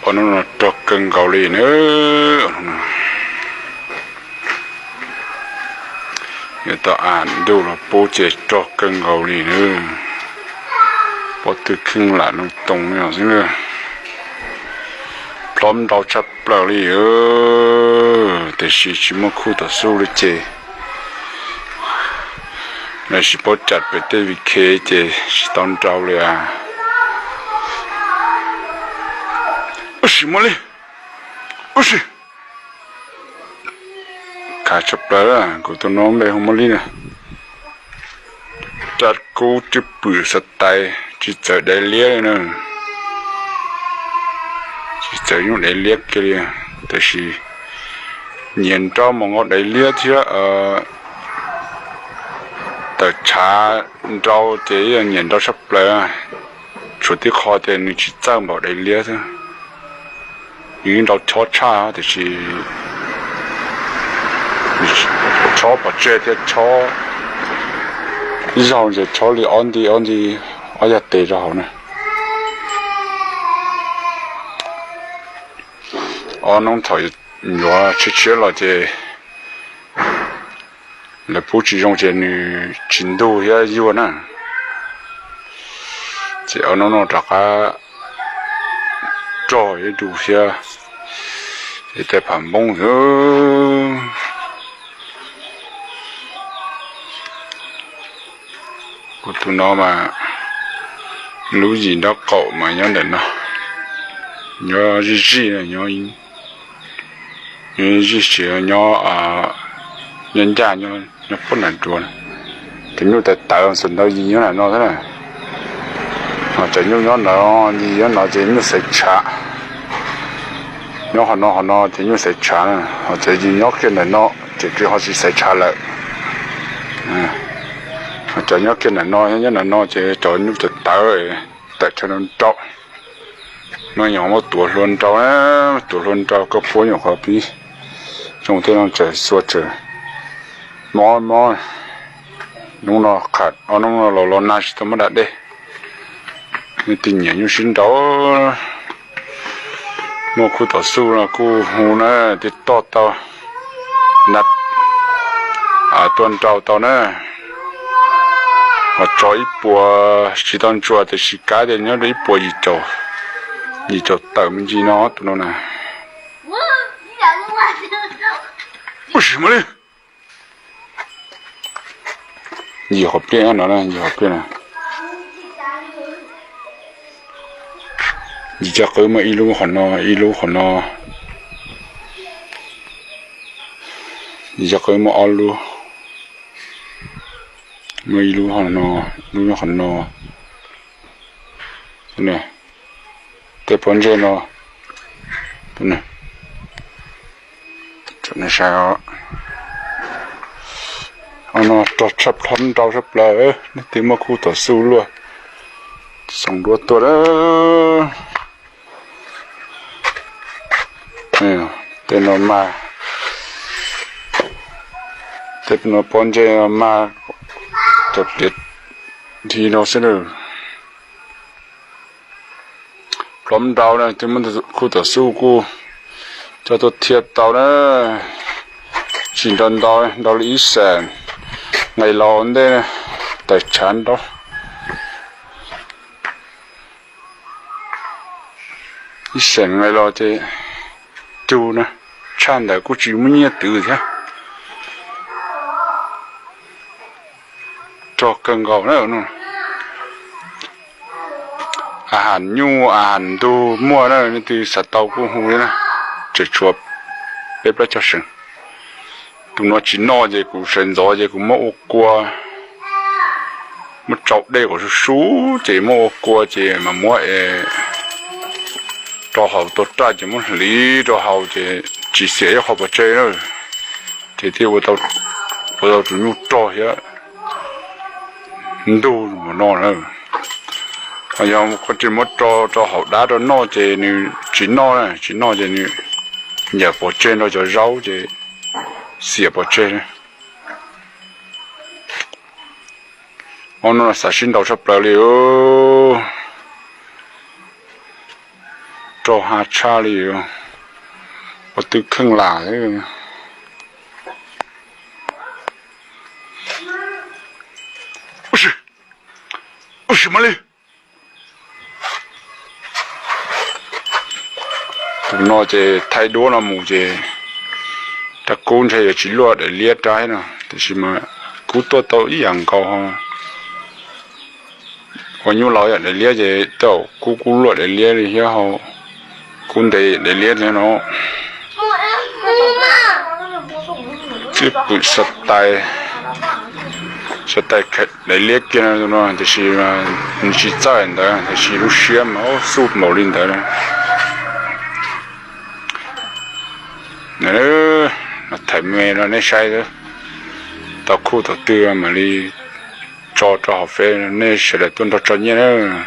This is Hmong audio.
Ob hnub no rog kawg nkaus li na. Yuav tau av ntuj los pub ces rog kawg nkaus li na. Pob tw kheej lam lub toos li xwb na. Plhob nrau tshaj plaws li, tiam sis tsis muaj khub tom xub li ces lawv tsis paub cam pem tej vim khe ces tsis tau nrau li as. Ub sim, muaj li, ub sim. Khav tshaj plaws, kuv tus no npe hu Maj Li na. Raj kub twb pwm xav tais tsis txawm dais liab li na. Tsis txawm nyuj dais liab kiag li, tiam sis nyias nrau mas nkaus dais liab thiab. Tawm tshav nrau ces nyias nrau tshaj plaws, tshuav tib qho tias nws tsis txawj npaum dais liab xwb. Nws nrau chob tshaj tiam sis chob pov tseg thiab chob, ib zaug ces chob li ob nti ob nti, ob yag tes rau hauv na. Ob hnub thaum yuav tshiab tshiab los ces lawv pub tsis zoo ces nws tsis ntug thiab yuag na. Ces ob hnub no rov qab rog ib du thiab, ces tej pham npoob xwb. Kuv tus no mas lub yim nraub qaum mas nyob ntawm no, nyob zij zij, nyob zij tsis nyob, nyob ncaj, nyob pub nram duav. Cov nyuj tawv tawv xus ntawd yim nyob ntawm no xwb na. Ho cov nyuj nyob ntawd yim nyob no ces nyuj xaiv tshav. Nyob qhov no qhov no ces nyuj xaiv tshav na, ho cov yim nyob kiag ntawm no ces tsis, ho tsis xaiv tshav lawm. Ho cov nyob kiag ntawm no, nyob ntawm no ces cov nyuj tawv tawv, tawm tshav nrau. No nyuam muab tuav hlua nrau, tuav hlua nrau koj puab nyuam qhuav pib zoo thiab no tseem xuas tseem mob mob. Hnub no qham ob hnub no los los nag tsis tau muab da dej. Nej tus nyiam nyuj sib nrau, muaj khub tom xub no kuj hu na, twb toj tau na, tuaj nrau tau na. Ho tso ib puas tsis tau ntsuas tiam sis kav tias nyob rau ib puas yim caum, yim caum tawm me ntsis no tus no na. Ub sim, muaj li. Yim qhov pliaj no, yim qhov pliaj no. Yim caj qwb muaj ib lub qhov no, ib lub qhov no. Yim caj qwb muaj ob lub, muaj ib lub qhov no, ib lub nyob qhov no. Tej pob ntseg no, no rog tshaj plaws, nrau tshaj plaws, leej twg muaj khub tom xub luaj, xoom duab tuaj. Tej no mas, tej no pob ntseg mas cov pliav dhi no xwb na. Plhob nrau na, twb muab khub tom xub kuj coj tuaj thiaj tau na. Tsis nrau ntau, nrau li ib xees nqes los ua ntej, tawm tshav nrau. Ib xees nqes los ces cug na, tshaj ntawd kuj tsis muaj nyiaj twv thiab. Rog kawg nkaus na. A has nyuj a has ntug muaj na, leej twg xav tau kuj hu li na, tseem tshuav peb plaub caug seem. Tus no tsis noj ces kuv sawv ntxov ces kuv muab ua kua, muab tsau dej kom sub sub ces muab ua kua ces mas muab es rau haus tau raj ces muab hliv rau haus ces tsis xiam ib qho pov tseg na, ces thiaj ua tau tus nyuj rog thiab ntug mus no na. Yog koj tsis muab rau haus dab rau noj ces nws tsis noj na, tsis noj ces nws yam pov tseg nrog cov zaub ces xiam pov tseg. Ob no xav sib nrau tshaj plaws li. Raug ha tshaj li, ua twb kheej lam. Ua si, ua si, mam li. Tus no ces thaij duab no mus ces rab kub ntshe yuav tsis luaj daim liab rab no, tiam sis mas kub tuaj tau ib yam nkaus. Ua nyuj laus yam daim liab ces tej zaum kub kub luaj daim liab li thiab ho. Kub ntev daim liab no. Twb pwm xav tais, xav tais daim liab kiag no, tiam sis nws tsis txawj ntawd, tiam sis lub siab mas xub npaum li ntawd. Thaim me no nej saib, tau khuj thaum twg mam li tso rau hauv fej, nej sawv daws tuaj nrog tso nyiaj na.